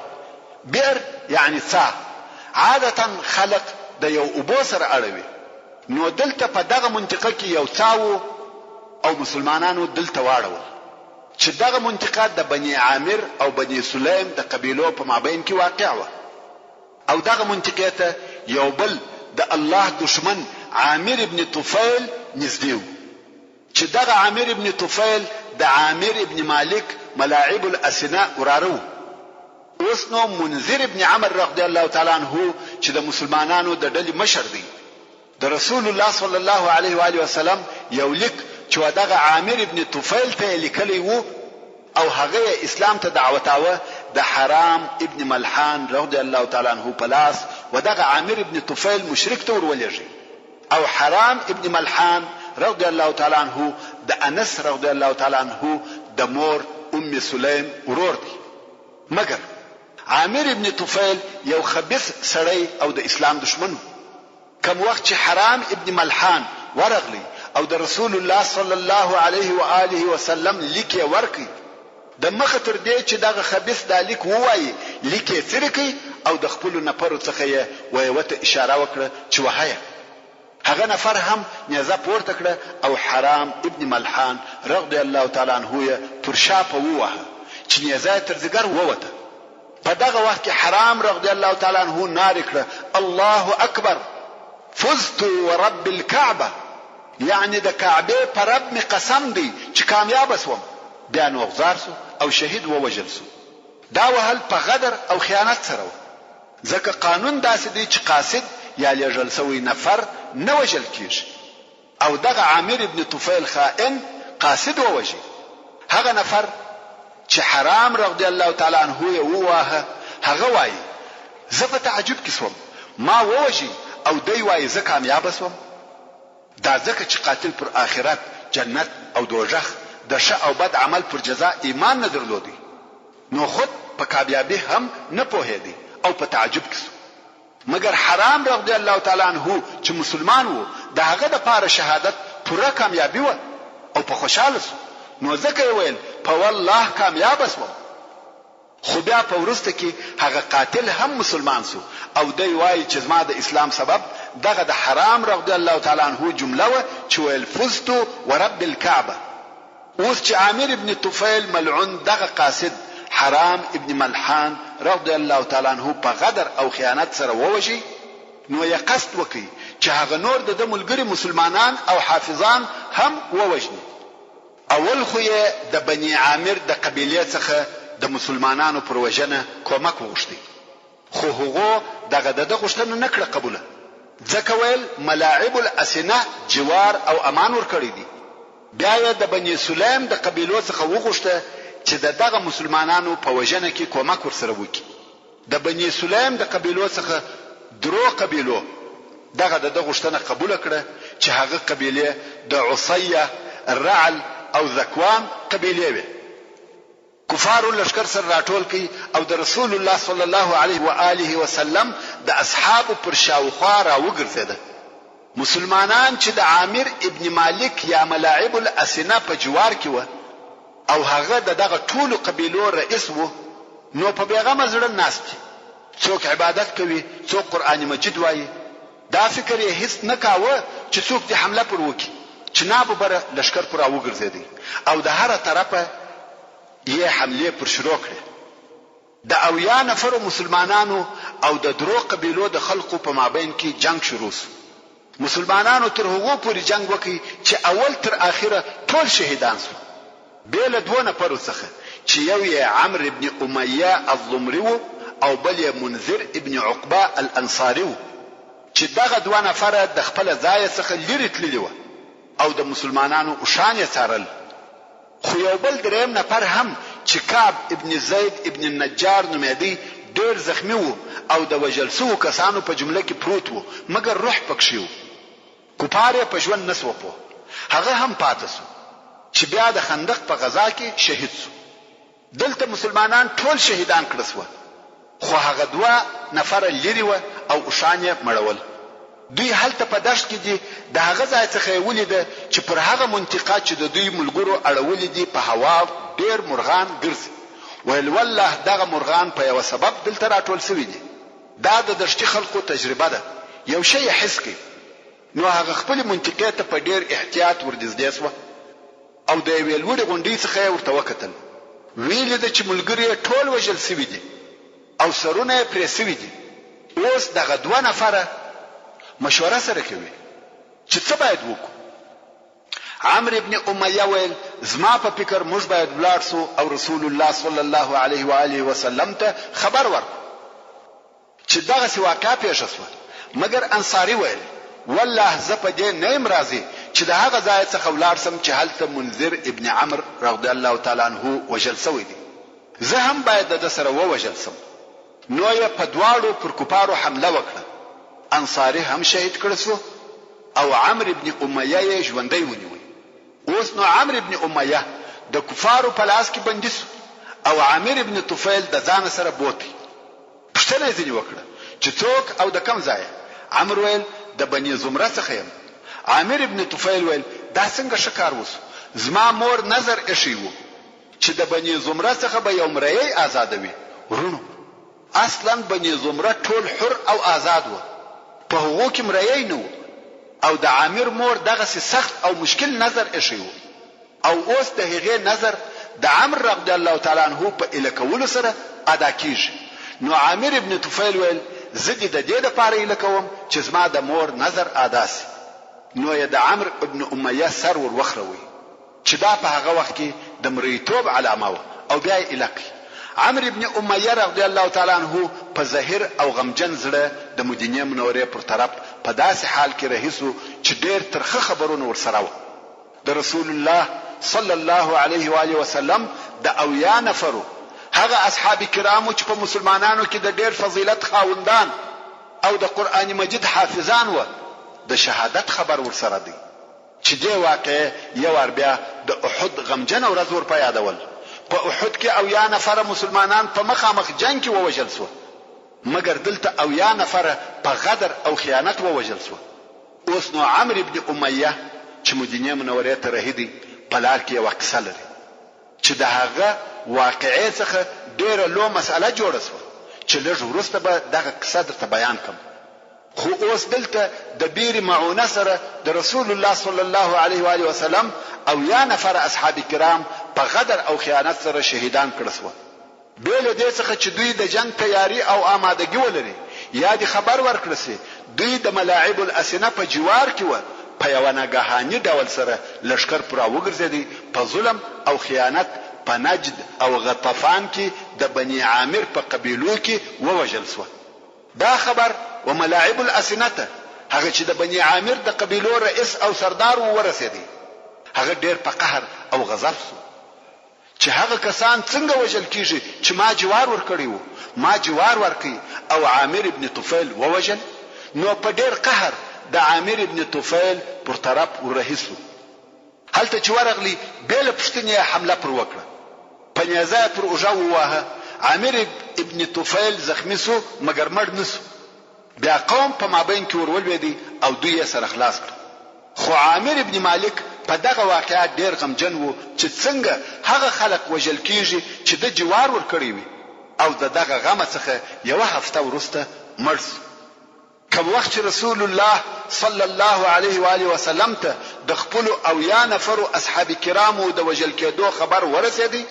بئر یعنی څاه عادتا خلق د یو اوبو سره اړوي نو دلته په دغه منطقه کې یو څاه وو او مسلمانانو دلته واړول چې دغه منطقه د بني عامر او بني سلیم د قبیلو په مابین کې واقع وه. او دغه منطقې ته یو بل د الله دښمن عامر ابن طفیل نږدې وو چې دغه عامر ابن طفیل د عامر ابن مالک ملاعب الاسنه وراره وو. اوس نو منذر ابن عمرو رضی الله تعالی عنه چې د مسلمانانو د ډلې مشر دی، د رسول الله صلی الله علیه و آله وسلم یو لیک چې و دغه عامر ابن طفیل ته یې لیکلی وو او هغه یې اسلام ته دعوتاوه د حرام ابن ملحان رضی الله تعالی عنه په لاس و دغه عامر ابن طفیل مشرک ته ورولېږی او حرام ابن ملحان رضی الله تعالی عنه د انس رضی الله تعالی عنه د مور ام سلیم ورور دی. مګر عامر ابن طفیل یو خبیث سړی او د اسلام دښمن وو. کوم وخت چې حرام ابن ملحان ورغلی او د رسول الله صلی الله علیه و آله وسلم لیک یې ورکړ. د مخه تر دې چې دغه خبیث دا لیک ووایي، لیک یې څیرې کړ او د خپلو نفرو څخه یې و یوه ته اشاره وکړه چې وهه یې. هغه نفر هم نیزه پورته کړه او حرام ابن ملحان رضی الله تعالی عنه یې پر شا په وواهه چې نیزه یې تر ځیګر ووته. په دغه وخت کې حرام رضی الله تعالی عنه نارې کړه، الله اکبر! فزت ورب الکعبة یعنې د کعبې په رب مې قسم دی چې کامیابه شوم. بیا نو غزار شو او شهید ووژل شو. دا وهل په غدر او خیانت سره وه. ځکه قانون داسې دی چې قاصد یا لېږل شوی نفر نه وژل کېږي او دغه عامر ابن طفیل خائن قاصد ووژی. هغه نفر چې حرام رضی الله تعالی عنه یې وواهه هغه وایي، زه په تعجب کې شوم، ما ووژی او دی وایي زه کامیابه شوم؟ دا ځکه چې قاتل پر آخرت، جنت او دوږخ، د ښه او بد عمل پر جزا ایمان نه درلودی. نو خود په کامیابي هم نه پوهېدی او په تعجب کې شو. مګر حرام رضی الله تعالی عنه چې مسلمان وو د هغه د پاره شهادت پوره کامیابي وه او په خوشحاله شو نو ځکه یې ویل په والله کامیابه شوم. خو بیا په وروسته کې هغه قاتل هم مسلمان شو او دی وایي چې زما د اسلام سبب دغه د حرام رضی الله تعالی عنه جمله وه چې ویل فزت ورب الکعبة. اوس چې عامر ابن طفیل ملعون دغه قاصد حرام ابن ملحان رضی الله تعالی عنه په غدر او خیانت سره ووژی نو یې قصد وکړ چې هغه نور د ده ملګري مسلمانان او حافظان هم ووژني. اول خو یې د بني عامر د قبیلې څخه د مسلمانانو پر وژنه کومک وغوښتی. خو هغو دغه د ده غوښتنه نه کړه قبوله، ځکه ویل ملاعب الاسنه جوار او امان ورکړی دی. بیا یې د بني سلیم د قبیلو څخه وغوښته چې د دغه مسلمانانو په وژنه کې کومک ورسره وکړي. د بني سلیم د قبیلو څخه درو قبیلو دغه د ده غوښتنه قبوله کړه چې هغه قبیلې د عصیه، رعل او ذکوان قبیلې وې. کفارو لښکر سره راټول کړ او د رسول الله صلی الله علیه و آله وسلم د اصحابو پر شاوخوا راوګرځېده. مسلمانان چې د عامر ابن مالک یا ملاعب الاسنه په جوار کې وه او هغه د دغه ټولو قبیلو رئیس وو نو په بېغمه زړه ناست دي، څوک عبادت کوي، څوک قرآن مجید وایي، دا فکر یې هیڅ نه کاوه چې څوک دې حمله پر وکړي چې ناببره لښکر پر راوګرځېدی او د هره طرفه یې حملې پر شروع کړې. د 70 نفرو مسلمانانو او د درو قبیلو د خلقو په مابین کې جنګ شروع شو. مسلمانانو تر هغو پورې جنګ وکړ چې اول تر اخره ټول شهیدان شول. بې له دوو نفرو څخه چې یو یې عمرو ابن امیه الضمري وو او بل یې منذر ابن عقبه الانصاري وو چې دغه دوه نفره د خپله ځایه څخه لیرې تللي وه او د مسلمانانو اوښان یې څارل. خو یو بل دریم نفر هم چې کعب ابن زید ابن النجار نومېدی ډېر زخمي وو او د وژل شوو کسانو په جمله کې پروت وو مګر روح پکښې وو. کفار یې په ژوند نه شوه پوه، هغه هم پاته شو چې بیا د خندق په غزا کې شهید شو. دلته مسلمانان ټول شهیدان کړه شوه، خو هغه دوه نفره لیرې وه او اوښان یې مړول. دوی هلته په دښت کې دي، د هغه ځای څخه یې ولیده چې پر هغه منطقه چې د دوی ملګرو اړولي دي په هوا ډېر مرغان ګرځي. ویل والله دغه مرغان په یوه سبب دلته راټول شوي دي. دا د دښتي خلقو تجربه ده، یو شی یې حس کړ، نو هغه خپلې منطقې ته په ډېر احتیاط ورنږدې شوه او د یوې لوړې غونډۍ څخه یې ورته وکتل، ویې لیده چې ملګري یې ټول وژل شوي دي او سرونه یې پرې شوي دي، اوس دغه دوه نفره مشوره سره کوي چې څه باید وکړو؟ عمرو ابن امیه ویل، زما په فکر موږ باید ولاړ شو او رسول الله صلی الله علیه و آله وسلم ته خبر ورکړو چې دغسې واقعه پېښه شوه، مګر انصاري ویل، والله زه په دې نه یم راضي چې د هغه ځایه څخه ولاړ شم چې هلته منذر ابن عمرو رضی الله تعالی عنه وژل شوی دی، زه هم باید د ده سره ووژل شم. نو یې په دواړو پر کفارو حمله وکړه، انصاري هم شهید کړل شو او عمرو بن امیه یې ژوندی ونیوی. اوس نو عمرو بن امیه د کفارو په لاس کې بندي شو او عامر بن طفیل د ځانه سره بوتی. پوښتنه یې ځینې وکړه چې څوک او د کوم ځایه؟ عمرو ویل، د بني ضمره څخه یم. عامر بن طفیل ویل، دا څنګه ښه کار وشو؟ زما مور نذر ایښی وو چې د بني زمره څخه به یو مریی ازادوي. وروڼو! اصلاً بني زمره ټول حر او ازاد وه، په هغو کې مریی نه وو او د عامر مور دغسې سخت او مشکل نذر ایښی وو او اوس د هغې نذر د عمرو رضی الله تعالی عنه په ایله کولو سره ادا کیږي، نو عامر ابن طفیل ویل، زه دې د دې لپاره ایله کوم چې زما د مور نذر ادا شي، نو یې د عمرو ابن امیه سر ور وخروی. چې دا په هغه وخت کې د مرییتوب علامه وه او بیا یې ایله کړ. عمرو بن امیه رضی الله تعالی عنه په زهیر او غمجن زړه د مدینې منورې پر طرف په داسې حال کې رهي شو چې ډېر ترخه خبرونه ورسره وه. د رسول الله صلی الله علیه و آله وسلم د 70 نفرو هغه اصحاب کرامو چې په مسلمانانو کې د ډېر فضیلت خاوندان او د قرآن مجید حافظان وه، د شهادت خبر ورسره دی. چې دې واقعې یو وار بیا د احد غمجنه ورځ ور په یادول. په احد کې 70 نفره مسلمانان په مخامخ جنګ کې ووژل شوه، مګر دلته 70 نفره په غدر او خیانت ووژل شوه. اوس نو عمرو بن امیه چې مدینې منورې ته رهي دی، په لار کې یوه قصه لري، چې د هغه واقعې څخه ډېره لو مسئله جوړه شوه، چې لږ وروسته به دغه قصه درته بیان کړم. خو اوس دلته د بیر معونه سره د رسول الله صلی الله علیه و آله وسلم 70 نفره اصحاب کرام په غدر او خیانت سره شهیدان کړه شوه، بې له دې څخه چې دوی د جنګ تیاري او آمادګي ولري یا دې خبر ورکړه شي، دوی د ملاعب الاسنه په جوار کې وه، په یوه ناګهاني ډول سره لښکر پر راوګرځېدی، په ظلم او خیانت په نجد او غطفان کې د بني عامر په قبیلو کې ووژل شوه. دا خبر و ملاعب الاسنه ته، هغه چې د بني عامر د قبیلو رئیس او سردار وو، ورسېدی. هغه ډېر په قهر او غضب شو چې هغه کسان څنګه وژل کېږي چې ما جوار ورکړی وو، ما جوار ورکړ او عامر ابن طفیل ووژل، نو په ډېر قهر د عامر ابن طفیل پر طرف ورهي شو. هلته چې ورغلی بې له پوښتنې یې حمله پر وکړه، په نېزه یې پر اوږه وواهه، عامر ابن طفیل زخمي شو مګر مړ نه شو، بیا قوم په مابین کې ور ولوېدی او دوی یې سره خلاص کړل. خو عامر ابن مالک په دغه واقعه ډېر غمجن و چې څنګه هغه خلک وژل کېږي چې ده جوار ورکړی وي او د دغه غمه څخه یوه هفته وروسته مړ شو. کوم وخت چې رسول الله صلی الله علیه و آله وسلم ته د خپلو 70 نفرو اصحاب کرامو د وژل کېدو خبر ورسېدی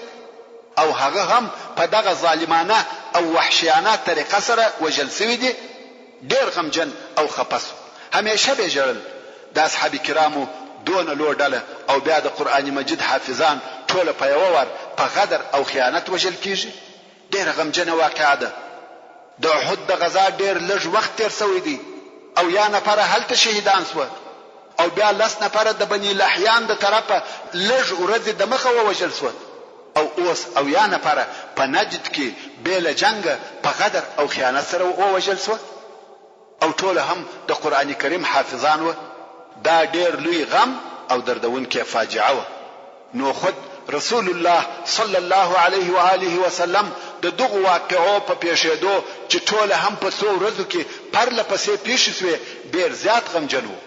او هغه هم په دغه ظالمانه او وحشیانه طریقه سره وژل شوي دي، ډېر غمجن او خپه شو، همېشه به یې ژړل، د اصحاب کرامو دونه لو ډله او بیا د قرآن مجید حافظان ټوله په یوه وار په غدر او خیانت وژل کېږي؟ ډېره غمجنه واقعه ده. د احد د غزا ډېر لږ وخت تېر شوی دی، 70 نفره هلته شهیدان شوه او بیا لس نفره د بني لحیان د طرفه لږ ورځې دمخه ووژل شوه او اوس 70 نفره په نجد کې بې له جنګه په غدر او خیانت سره ووژل شوه. او ټوله هم د قرآن کریم حافظان وه، دا ډېر لوی غم او دردونکې فاجعه وه، نو خود رسول الله صلی الله علیه و آله وسلم د دغو واقعو په پېښېدو چې ټوله هم په څو ورځو کې پرله پسې پېښې شوې ډېر زیات غمجن وو،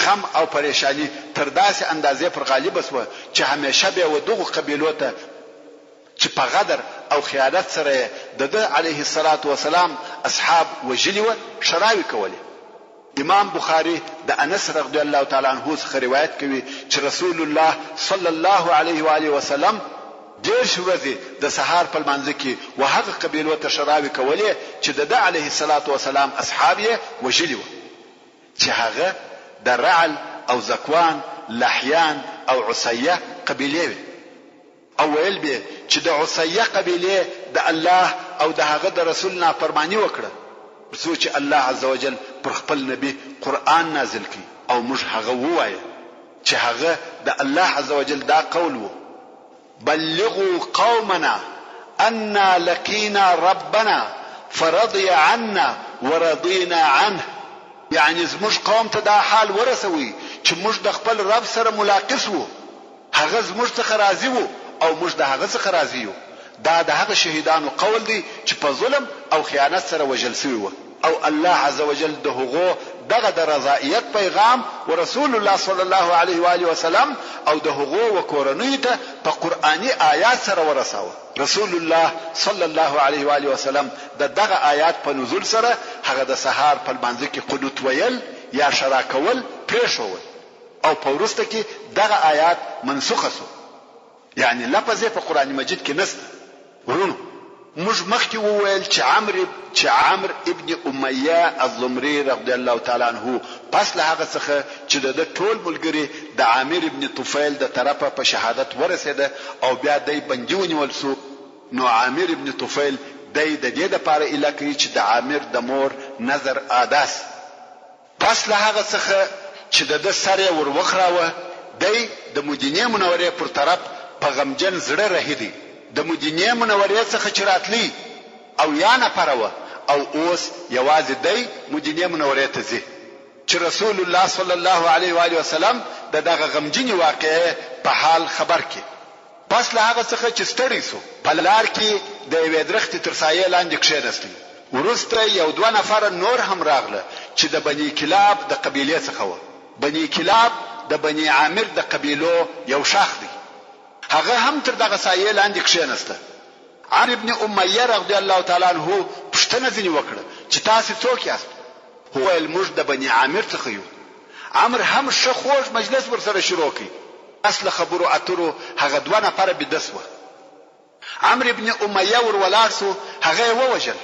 غم او پرېشاني تر داسې اندازې پر غالبه شوه چې همېشه به و دغو قبیلو ته چې په غدر او خیانت سره یې د ده علیه الصلوة والسلام اصحاب وژلي وه، ښراوې کولې. امام بخاري د انس رضی الله تعالی عنه څخه روایت کوي چې رسول الله صلی الله علیه و آله وسلم 30 ورځې د سهار په لمانځه کې و هغه قبیلو ته ښراوې کولې چې د ده علیه الصلوة والسلام اصحاب یې وژلي وه، چې هغه د رعل او ذکوان، لحیان او عصیه قبیلې وې. او ویل به چې د عصیه قبیلې د الله او د هغه د رسول نافرماني وکړه، تر څو چې الله عزوجل پر خپل نبي قرآن نازل کړي او موږ هغه ووایه، چې هغه د الله عزوجل دا قول وو، بلغوا قومنا انا لقینا ربنا فرضی عنا ورضینا عنه، یعنې زموږ قوم ته دا حال ورسوئ چې موږ د خپل رب سره ملاقي شوو، هغه زموږ څخه راضي وو او موږ د هغه څخه راضي یو. دا د هغه شهیدانو قول دی چې په ظلم او خیانت سره وژل شوي وه. او الله عزوجل د هغو دغه د رضائیت پیغام و رسول الله صلی الله علیه و آله وسلم او د هغو و کورنیو ته په قرآني آیات سره ورساوه. رسول الله صلی الله علیه و آله وسلم د دغه آیات په نزول سره هغه د سهار په لمانځه کې قنوت ویل یا ښرا کول پرېښوول او په وروسته کې دغه آیات منسوخ شو. یعنې لفظ یې په قرآن مجید کې نشته. وروڼو! موږ مخکې وویل چې عمرو چې عمرو ابن امیه الضمري رضی الله تعالی عنه پس له هغه څخه چې د ده ټول ملګري د عامر ابن طفیل د طرفه په شهادت ورسېده او بیا دی بندي ونیول شو نو عامر ابن طفیل دی د دې لپاره ایله کړ چې د عامر د مور نذر ادا شي. پس له هغه څخه چې د ده سر یې ور وخراوه، دی د مدینې منورې پر طرف په غمجن زړه رهي دی. د مدینې منورې څخه چې راتلی 70 نفره وه او اوس یوازې دی مدینې منورې ته ځي. چې رسول الله صلی الله علیه وآله وسلم د دغه غمجنې واقعې په حال خبر کړي. پس له هغه څخه چې ستړی شو، په لار کې د یوې درختې تر سایې لاندې کښېنستی. وروسته یو دوه نفره نور هم راغله چې د بني کلاب د قبیلې څخه وه. بني کلاب د بني عامر د قبیلو یو ښاخ دی. هغه هم تر دغه سایې لاندې کښېنسته. عمرو بن امیه رضی الله تعالی عنه پوښتنه ځینې وکړه چې تاسې څوک یاست؟ هغوی وویل، موږ د بني عامر څخه یو. عمرو هم ښه خوږ مجلس ورسره شروع کړ. پس له خبرو اترو هغه دوه نفره بیده شوه. عمرو بن امیه ور ولاړ شو، هغه یې ووژل.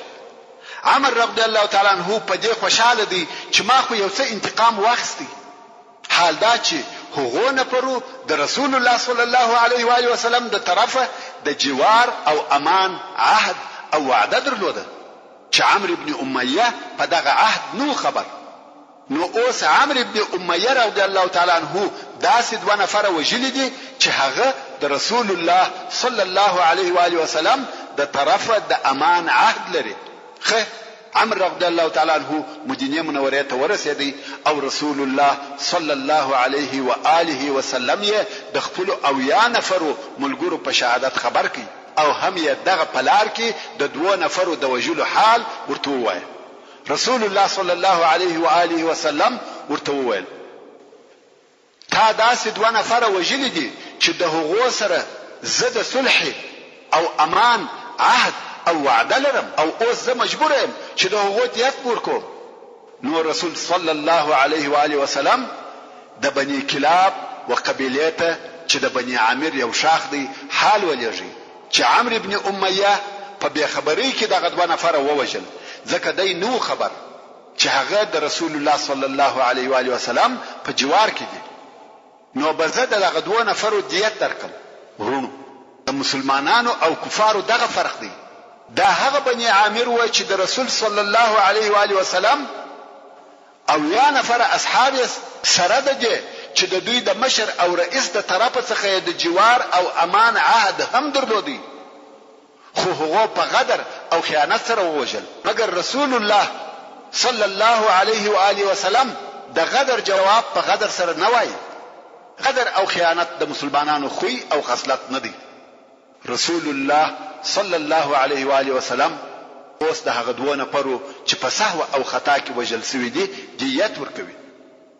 عمرو رضی الله تعالی عنه په دې خوشحاله دی چې ما خو یو څه انتقام واخیستی. حال دا چې هغو نفرو د رسول الله صلی الله علیه و آله وسلم د طرفه د جوار او امان عهد او وعده درلوده چې عمرو بن امیه په دغه عهد نه وو خبر. نو اوس عمرو بن امیه رضی الله تعالی عنه داسې دوه نفره وژلي دي چې هغه د رسول الله صلی الله علیه و آله وسلم د طرفه د امان عهد لري. خیر عمرو رضی الله تعالی عنه مدینې منورې ته ورسېدی او رسول الله صلی الله علیه و آله وسلم یې د خپلو 70 نفرو ملګرو په شهادت خبر کړ او هم یې دغه په لار کې د دوو نفرو د وژلو حال ورته ووایه. رسول الله صلی الله علیه و آله وسلم ورته وویل، تا داسې دوه نفره وژلي دي چې د هغو سره زه د صلحې او امان عهد او وعده لرم او اوس زه مجبور یم چې د هغو دیت ورکوم. نو رسول صلی الله علیه و آله وسلم د بني کلاب و قبیلې ته چې د بني عامر یو ښاخ دی حال ولېږی چې عمرو بن امیه په بې خبرۍ کې دغه دوه نفره ووژل ځکه دی نه وو خبر چې هغه د رسول الله صلی الله علیه و آله وسلم په جوار کې دي نو به زه د دغه دوو نفرو دیت درکړم. وروڼو! د مسلمانانو او کفارو دغه فرق دی، دا هغه بني عامر وه چې د رسول صلی الله علیه و آله وسلم 70 نفره اصحاب یې سره د دې چې د دوی د مشر او رئیس د طرفه څخه یې د جوار او امان عهد هم درلودی خو هغو په غدر او خیانت سره ووژل مګر رسول الله صلی الله علیه و آله وسلم د غدر جواب په غدر سره نه وایي. غدر او خیانت د مسلمانانو خوی او خصلت نه دی. رسول الله صلی الله علیه و آله وسلم اوس د هغه دوو نفرو چې په سهوه او خطا کې وژل شوي دي دیت ورکوي.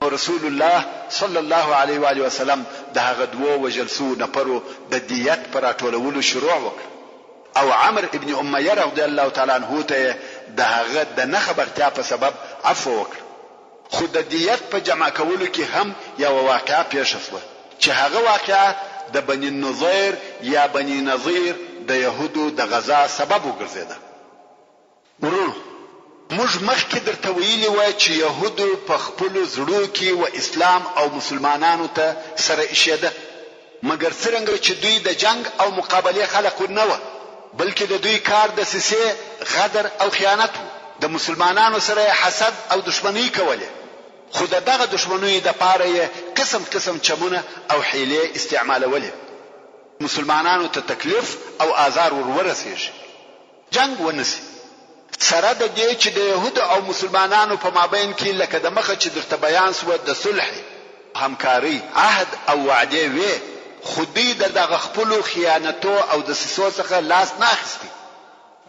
نو رسول الله صلی الله علیه و آله وسلم د هغه دوو وژل شوو نفرو د دیت په راټولولو شروع وکړه او عمرو ابن امیه رضی الله تعالی عنه ته یې د هغه د نه خبرتیا په سبب عفوه وکړه. خو د دیت په جمع کولو کې هم یوه واقعه پېښه شوه چې هغه واقعه د بني النضیر یا بني نضیر د یهودو د غزا سبب وګرځېده. وروڼو! موږ مخکې درته ویلي وه چې یهودو په خپلو زړو کې و اسلام او مسلمانانو ته سره ایښېده، مګر څرنګه چې دوی د جنګ او مقابلې خلق نه وه، بلکې د دوی کار دسیسې، غدر او خیانت وو، د مسلمانانو سره یې حسد او دښمنۍ کولې، خو د دغه دښمنیو دپاره یې قسم قسم چمونه او حیلې استعمالولې، مسلمانانو ته تکلیف او آزار ور ورسیږي. جنګ ونه شي. سره د دې چې د یهودو او مسلمانانو په مابین کې لکه د مخه چې درته بیان شوه د صلحې، همکارۍ، عهد او وعدې وې، خو دوی د دغه خپلو خیانتو او دسیسو څخه لاس نه اخیستی.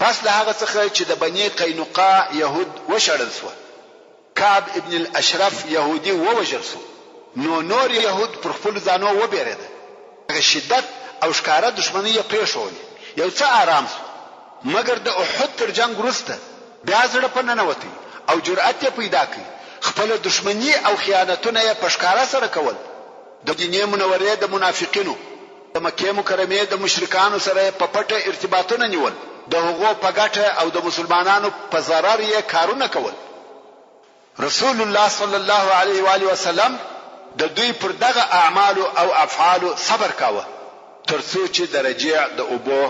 پس له هغه څخه چې د بني قینقاع یهود وشړل شوه، کعب ابن الاشرف یهودي ووژل شو، نو نور یهود پر خپلو ځانو وبېرېده، هغه شدت او ښکاره دښمنۍ یې پرېښوولې، یو څه آرام شو، مګر د احد تر جنګ وروسته بیا زړه په ننوتی او جرئت یې پیدا کړ، خپله دښمني او خیانتونه یې په ښکاره سره کول، د مدینې منورې د منافقینو. د مکې مکرمې د مشرکانو سره یې په پټه ارتباطونه نیول، د هغو په ګټه او د مسلمانانو په ضرر یې کارونه کول. رسول الله صلی الله علیه و آله وسلم د دوی پر دغه اعمالو او افعالو صبر کاوه، تر څو چې د رجیع د اوبو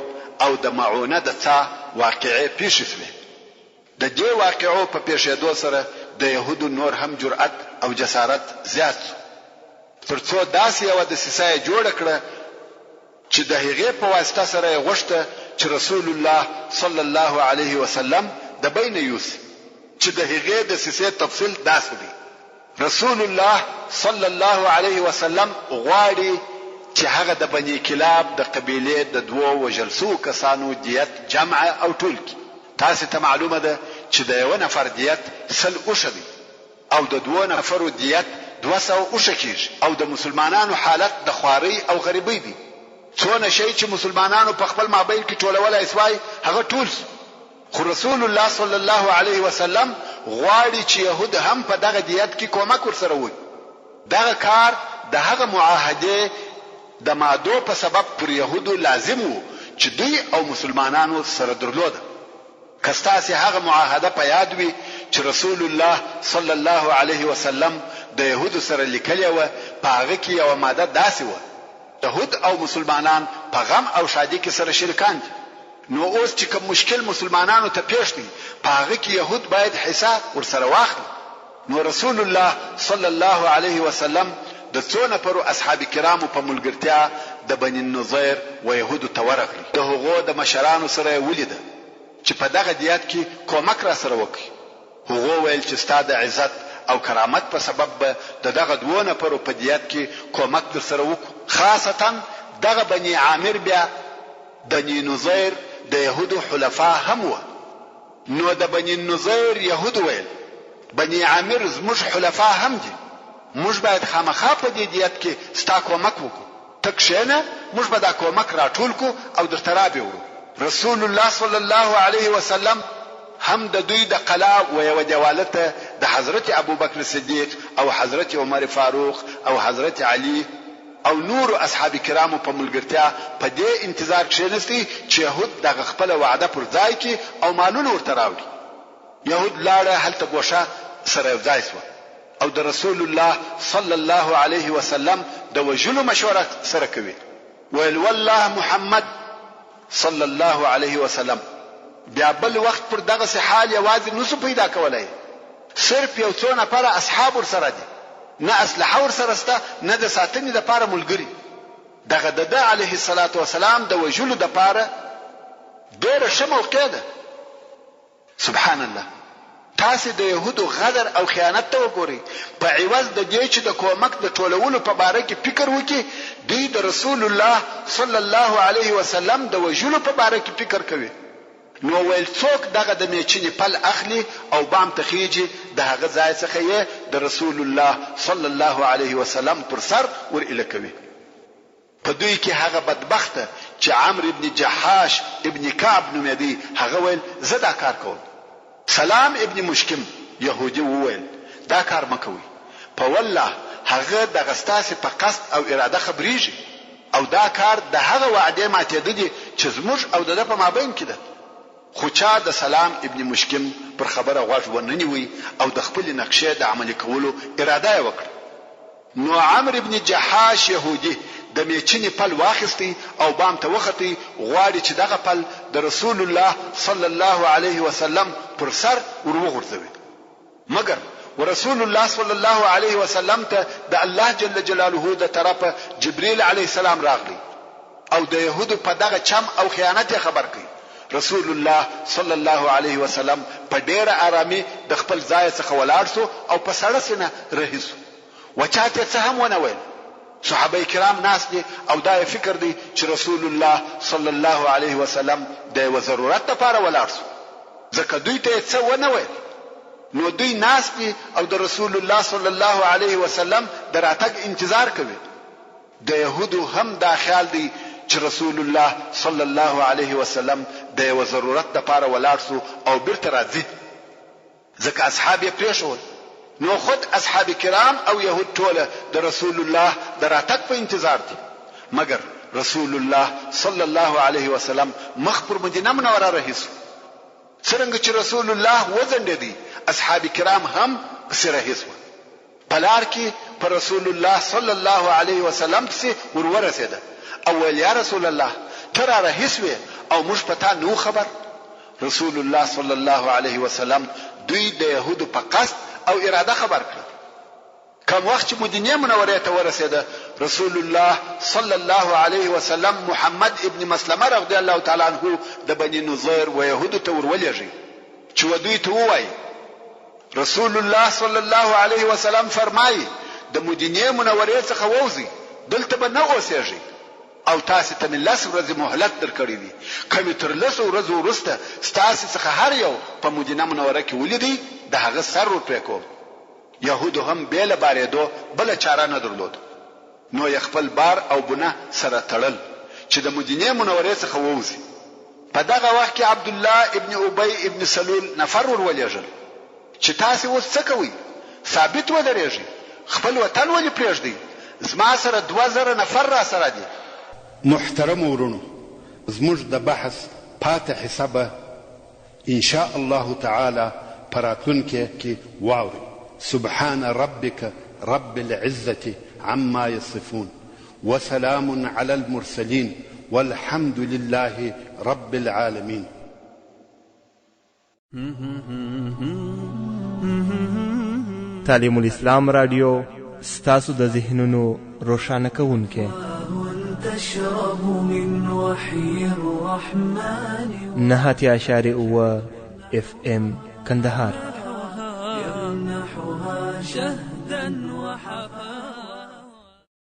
او د معونه د څاه واقعې پېښې شوې. د دې واقعو په پېښېدو سره د یهودو نور هم جرأت او جسارت زیات شو. تر څو داسې یوه دسیسه یې جوړه کړه چې د هغې په واسطه سره یې غوښته چې رسول الله صلی الله علیه وسلم د بینه یوسي چې د هغې دسیسې تفصیل داسې دی، رسول الله صلی الله علیه وسلم غواړي چې هغه د بني کلاب د قبیلې د دوو وژل شوو کسانو دیت جمع او ټول کړي، تاسې ته معلومه ده چې د یوه نفر دیت 100 اوښه دی. او د دوو نفرو دیت 200 اوښه کیږي او د مسلمانانو حالت د خوارۍ او غریبۍ دی، څونه شی چې مسلمانانو په خپل مابین کې ټولولای شوای هغه ټول شو، خو رسول الله صلی الله علیه وسلم غواړي چې یهود هم په دغه دیت کې کومک ورسره وکړي، دغه کار د هغه معاهدې د مادو په سبب پر یهودو لازم وو چې دوی او مسلمانانو سره درلوده. که ستاسې هغه معاهده په یاد وي چې رسول الله صلی الله علیه وسلم د یهودو سره لیکلې وه، په هغه کې یوه ماده داسې وه، یهود او مسلمانان په غم او ښادي کې سره شریکان دي، نو اوس چې کوم مشکل مسلمانانو ته پېښ دی، په هغه کې یهود باید حصه ورسره واخلي. نو رسول الله صلی الله علیه وسلم د څو نفرو اصحاب کرامو په ملګرتیا د بني النضیر و یهودو ته ورغلی، د هغو د مشرانو سره یې ولیده چې په دغه دیت کې کومک راسره وکړئ، هغو ویل چې ستا د عزت او کرامت په سبب به د دغه دوو نفرو په دیت کې کومک درسره وکړو، خاصتاً دغه بني عامر بیا بني نضیر د یهودو حلفاء هم وه. نو د بني النضیر یهودو ویل، بني عامر زموږ حلفاء هم دي، موږ باید خامخا په دې دیت کې ستا کومک وکړو، ته کښېنه، موږ به دا کومک راټول کړو او درته رابې وړو. رسول الله صلی الله علیه وسلم هم د دوی د قلا و یوه دېواله ته د حضرت ابوبکر صدیق او حضرت عمر فاروق او حضرت علی او نورو اصحاب کرامو په ملګرتیا په دې انتظار کښېنستی چې یهود دغه خپله وعده پر ځای کړي او مالونه ورته راوړي. یهود لاړه هلته ګوښه سره یو ځای شوه او د رسول الله صلی الله علیه وسلم د وژلو مشوره سره کوي، ویل والله محمد صلی الله علیه وسلم بیا بل وخت پر دغسې حال یوازې نشو پیدا کولای، صرف یو څو نفره اصحاب ورسره دي، نه اسلحه ورسره شته نه د ساتنې لپاره ملګري، دغه د ده علیه الصلوة والسلام د وژلو لپاره ډېره ښه موقع ده. سبحان الله! تاسې د یهودو غدر او خیانت ته وګورئ، په عوض د دې چې د کومک د ټولولو په باره کې فکر وکړي، دوی د رسول الله صلی الله علیه وسلم د وژلو په باره کې فکر کوي. نو ویل څوک دغه د میچنې پل اخلي او بام ته خیژي، د هغه ځای څخه یې د رسول الله صلی الله علیه وسلم پر سر ور ایله کوي. په دوی کې هغه بدبخته چې عمرو ابن جحاش ابن کعب نومېدی هغه ویل، زه دا کار کوم. سلام ابن مشکم یهودي وویل، دا کار مه کوئ، په والله هغه دغه ستاسې په قصد او اراده خبرېږي او دا کار د هغه وعدې ماتېده دي چې زموږ او د ده په مابین کې ده. خو چا د سلام ابن مشکم پر خبره غوږ ونه نیوی او د خپلې نقشې د عملي کولو اراده یې وکړه. نو عمرو بن جحاش یهودي د میچنې پل واخیستی او بام ته وختی، غواړي چې دغه پل د رسول الله صلی الله علیه وسلم پر سر ور وغورځوي. مګر ورسول الله صلی الله علیه وسلم ته د الله جل جلاله د طرفه جبریل علیه السلام راغلی او د یهودو په دغه چم او خیانت یې خبر کړ. رسول الله صلی الله علیه وسلم په ډیره آرامي د خپل ځایه څخه ولاړ شو او په سړه سینه رهي شو. و چاته یې څه هم ونه ویل. صحابه کرام ناست دي او دا یې فکر دی چې رسول الله صلی الله علیه وسلم د یوه ضرورت لپاره ولاړ شو، ځکه دوی ته یې څه ونه ویل، نو دوی ناست دي او د رسول الله صلی الله علیه وسلم د راتګ انتظار کوي. د یهودو هم دا خیال دی چې رسول الله صلی الله علیه وسلم د یوه ضرورت لپاره ولاړ شو او بیرته راځي. ځکه اصحاب یې پرېښول نو خود اصحاب کرام او یهود ټوله د رسول الله د راتګ په انتظار دي مګر رسول الله صلی الله علیه وسلم مخ پر مدینه منوره رهي شو څرنګه چې رسول الله وځنډېدی اصحاب کرام هم پسې رهي شوه په لار کې په رسول الله صلی الله علیه وسلم پسې ور ورسېده او ویل یا رسول الله ته را رهي شوې او موږ په تا نه وو خبر رسول الله صلی الله علیه وسلم دوی د یهودو په قصد او اراده خبر کړل. کوم وخت چې مدینې منورې ته ورسېده، رسول الله صلی الله علیه وسلم محمد ابن مسلمه رضی الله تعالی عنه د بني نضیر و یهودو ته ورولېږی چې و دوی ته ووایي، رسول الله صلی الله علیه وسلم فرمایي، د مدینې منورې څخه ووځئ، دلته به نه اوسېږئ. او تاسې ته مې لس ورځې مهلت درکړی دی، که مې تر لسو ورځو وروسته ستاسې څخه هر یو په مدینه منوره کې ولیدی، د هغه سر ور پرې کوم. یهودو هم بې له بارېدو بله چاره نه درلود، نو یې خپل بار او بونه سره تړل چې د مدینې منورې څخه ووځي. په دغه وخت کې عبدالله ابن ابی ابن سلول نفر ور ولېږل. چې تاسې اوس څه کوئ؟ ثابت ودرېږئ، خپل وطن ولې پرېږدئ؟ زما سره 2000 نفر راسره دي. محترمو وروڼو زموږ د بحث پاتې حصه به ان شاء الله تعالی په راتلونکې کې واورئ. سبحان ربک رب العزة عما يصفون وسلام علی المرسلین والحمد لله رب العالمین. تعلیم الاسلام رادیو ستاسو د ذهنونو روښانه کوونکی. 89.7 اف ام کندهار. يمنحها شهدا وحفاء.